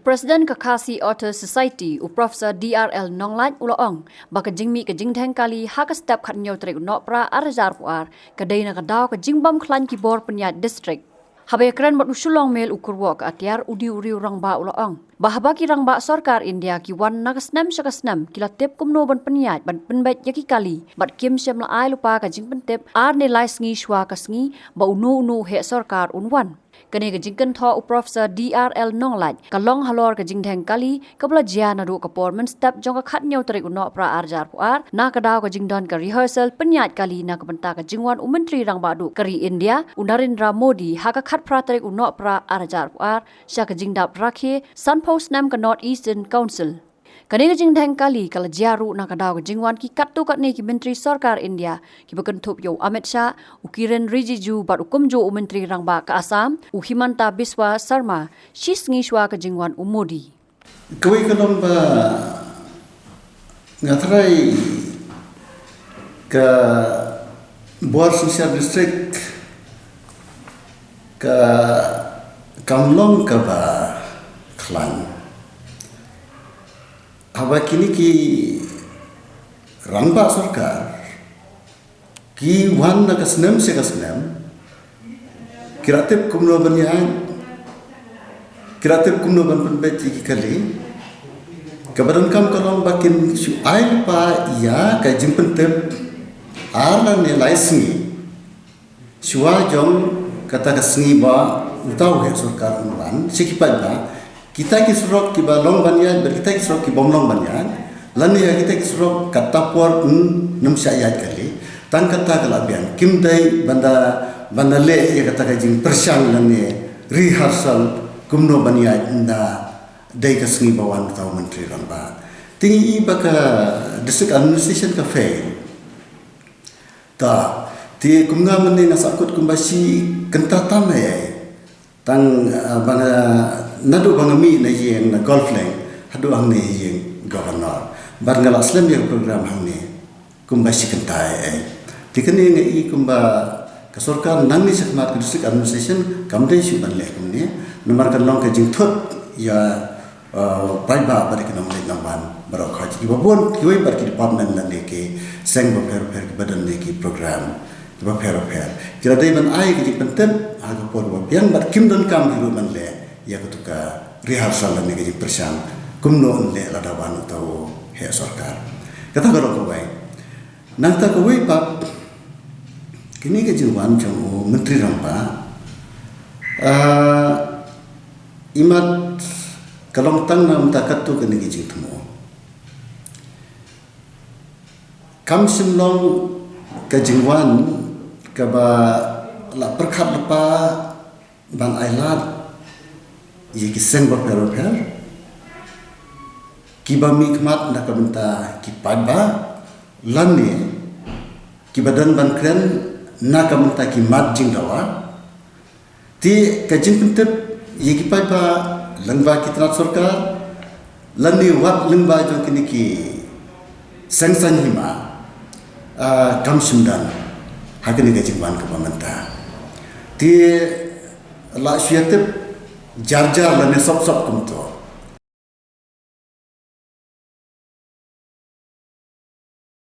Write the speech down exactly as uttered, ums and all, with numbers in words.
President ka Khasi Authors Society, u Professor D R L Nonglait u la ong ba ka jingmih ka jingdheng kali ha ka step khathynñiew tarik u Nohprah ar hajar arphew ar ka dei na ka daw ka jingbym khlaiñ ki bor pynïaid district. Haba ïakren bad u Shillong Mail u kyrwoh ka atiar u D W Rangbah u la ong ba haba ki rangbah sorkar India ki wan na ka snem sha ka snem ki la tip kumno ban pynïaid ban pynbeit ïa ki kali bad kim shym la ai lypa ka jingpyntip ar ne lai sngi shuwa ka sngi ba uno uno u heh sorkar un wan. Kane ka jingkynthoh u Professor D R L Nonglait ka long halor ka jingdheng kali kaba la jia naduh ka por mynstep jong ka khathynñiew tarik u Nohprah ar hajar arphew ar na ka daw ka jingdon ka rehearsal pynïaid kali na ka bynta ka jingwan u Myntri Rangbah Duh ka ri India u Narendra Modi ha ka khatphra tarik u Nohprah ar hajar arphew ar sha ka jingdap rakhe sanphew snem ka North Eastern Council. Kane ka jingdheng kali ka la jia ruh na ka daw ka jingwan ki katto katne ki myntri sorkar India kiba kynthup ïa u Amit Shah, u Kiren Rijiju bad u kumjuh u Myntri Rangbah ka Assam u Himanta Biswa Sarma shi sngi shuwa ka jingwan u Modi. Kawei ka long ba nga tharai ka bor synshar district ka kam long kaba khlaiñ. Haba kine ki rangbah sorkar ki wan na ka snem sha ka snem, ki la tip kumno ban ïaid, ki la tip kumno ban pynbeit ïa ki kali. Kaba donkam ka long ba kin shu ai lypa ïa ka jingpyntip ar lane lai sngi shuwa jong kata ka sngi ba uta u heh sorkar un wan sha ki paidbah. Kita ki surok kiba long ban ïaid bad kita ki surok kibym long ban ïaid, lane ïa kita ki surok kata por ym shah ïaid kali. Tang kata ka la biang, kim dei ban da, ban da leh ïa kata ka jingpyrshang lane rehearsal kumno ban ïaid, ynda dei ka sngi ba wan uta u Myntri Rangbah. Te ngi i ba ka district administration ka fail. Ta, te kum nga mynne nga sahkut kumba shi kynta tam ei ei. Tang, ah, ba nga, naduh ba nga mih na ïing na Golf Link haduh hangne ïing Governor. Bad nga la slem ïa ka program hangne kumba shi kynta ei ei. Te kane nga i kumba ka sorkar nangne shakhmat ka district administration kam dei shuh ban leh kumne. Namar kan long ka jingthut ïa, uh, paidbah bad ki nongleit nongwan baroh khoit, kiba bun kiwei pat ki department lane ki seng bapher bapher kiba don ne ki program kiba pher bapher. Ki la dei ban ai ka jingpyntip ha ka por ba biang bad kim donkam ki ruh ban leh ïa katu ka rehearsal lane ka jingpyrshang kumno yn leh lada wan uta u heh sorkar. Kata ka long kawei. Nangta kawei pat, kane ka jingwan jong u Myntri Rangbah, ah, imat ka long tang na mynta katto katne ki jingthmu. Kam shym long ka jingwan kaba la pyrkhat lypa ban ailad ïa ki seng bapher bapher kiba mihkhmat na ka bynta ki paidbah lane kiba don ban kren na ka bynta ki mat jingdawa. Te ka jingpyntip ïa ki paidbah lyngba ki tnat sorkar lane wat lyngba jong kine ki seng saiñ hima, ah, kam shym don ha kane ka jingwan kaba mynta. Te la shu ïatip jar jar lane sop sop kumto.